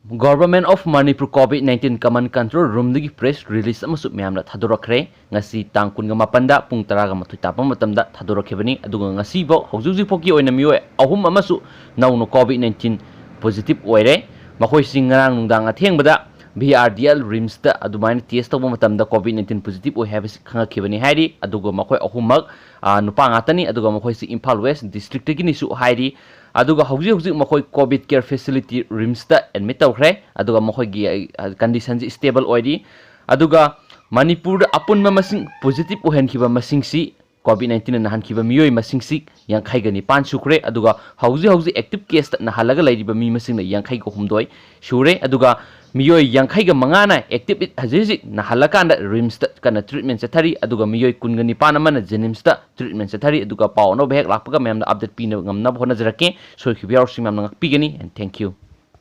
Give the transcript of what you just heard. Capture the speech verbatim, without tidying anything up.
Government of Manipur COVID nineteen Command Control Roomꯗꯒꯤ press release ꯑꯃꯁꯨ ꯃꯌꯥꯝꯅ ꯊꯥꯗꯣꯔꯛꯈ꯭ꯔꯦ꯫ ꯉꯁꯤ ꯇꯥꯡ ꯀꯨꯟꯒ ꯃꯥꯄꯟꯗ ꯄꯨꯡ ꯇꯔꯥꯒ ꯃꯥꯊꯣꯏ ꯇꯥꯕ ꯃꯇꯝꯗ ꯊꯥꯗꯣꯔꯛꯈꯤꯕꯅꯤ꯫ ꯑꯗꯨꯒ ꯉꯁꯤꯐꯥꯎ, ꯍꯧꯖꯤꯛ ꯍꯧꯖꯤꯛ ꯐꯥꯎꯒꯤ ꯑꯣꯏꯅ ꯃꯤꯑꯣꯏ ꯑꯍꯨꯝ ꯑꯃꯁꯨ ꯅꯧꯅ COVID nineteen positive ꯑꯣꯏꯔꯦ꯫ ꯃꯈꯣꯏꯁꯤ ꯉꯔꯥꯡ ꯅꯨꯡꯗꯥꯡ ꯑꯊꯦꯡꯕꯗ V R D L RIMSꯇ ꯑꯗꯨꯃꯥꯏꯅ test ꯇꯧꯕ ꯃꯇꯝꯗ COVID nineteen positive ꯑꯣꯏ ꯍꯥꯏꯕꯁꯤ ꯈꯪꯉꯛꯈꯤꯕꯅꯤ ꯍꯥꯏꯔꯤ꯫ ꯑꯗꯨꯒ ꯃꯈꯣꯏ ꯑꯍꯨꯝꯃꯛ, ꯑ, ꯅꯨꯄꯥ ꯉꯥꯛꯇꯅꯤ꯫ ꯑꯗꯨꯒ ꯃꯈꯣꯏꯁꯤ ꯏꯝꯐꯥꯜ West districtꯇꯒꯤꯅꯤꯁꯨ ꯍꯥꯏꯔꯤ꯫ ꯑꯗꯨꯒ ꯍꯧꯖꯤꯛ ꯍꯧꯖꯤꯛ ꯃꯈꯣꯏ COVID care facility RIMSꯇ admit ꯇꯧꯈ꯭ꯔꯦ꯫ ꯑꯗꯨꯒ ꯃꯈꯣꯏꯒꯤ, ꯑ, conditionꯁꯤ stable ꯑꯣꯏꯔꯤ꯫ ꯑꯗꯨꯒ ꯃꯅꯤꯄꯨꯔꯗ ꯑꯄꯨꯟꯕ ꯃꯁꯤꯡ positive ꯑꯣꯏꯍꯟꯈꯤꯕ ꯃꯁꯤꯡꯁꯤ, COVID nineteenꯅ ꯅꯥꯍꯟꯈꯤꯕ ꯃꯤꯑꯣꯏ ꯃꯁꯤꯡꯁꯤ ꯌꯥꯡꯈꯩꯒ ꯅꯤꯄꯥꯟ ꯁꯨꯈ꯭ꯔꯦ꯫ ꯑꯗꯨꯒ ꯍꯧꯖꯤꯛ ꯍꯧꯖꯤꯛ active caseꯇ ꯅꯥꯍꯜꯂꯒ ꯂꯩꯔꯤꯕ ꯃꯤ ꯃꯁꯤꯡꯅ ꯌꯥꯡꯈꯩꯒ ꯍꯨꯝꯗꯣꯏ ꯁꯨꯔꯦ꯫ ꯑꯗꯨꯒ ꯃꯤꯑꯣꯏ ꯌꯥꯡꯈꯩꯒ ꯃꯉꯥꯅ active ꯍꯧꯖꯤꯛ ꯍꯧꯖꯤꯛ ꯅꯥꯍꯜꯂꯀꯥꯟꯗ RIMSꯇ ꯀꯟꯅ treatment ꯆꯠꯊꯔꯤ꯫ ꯑꯗꯨꯒ ꯃꯤꯑꯣꯏ ꯀꯨꯟꯒ ꯅꯤꯄꯥꯟ ꯑꯃꯅ JNIMSꯇ treatment ꯆꯠꯊꯔꯤ꯫ ꯑꯗꯨꯒ ꯄꯥꯎ ꯑꯅꯧꯕ ꯍꯦꯛ ꯂꯥꯛꯄꯒ ꯃꯌꯥꯝꯗ update ꯄꯤꯅꯕ ꯉꯝꯅꯕ ꯍꯣꯠꯅꯖꯔꯛꯀꯦ꯫ ꯁꯣꯏꯈꯤꯕ ꯌꯥꯎꯔꯁꯨ ꯃꯌꯥꯝꯅ ꯉꯥꯛꯄꯤꯒꯅꯤ꯫ And thank you꯫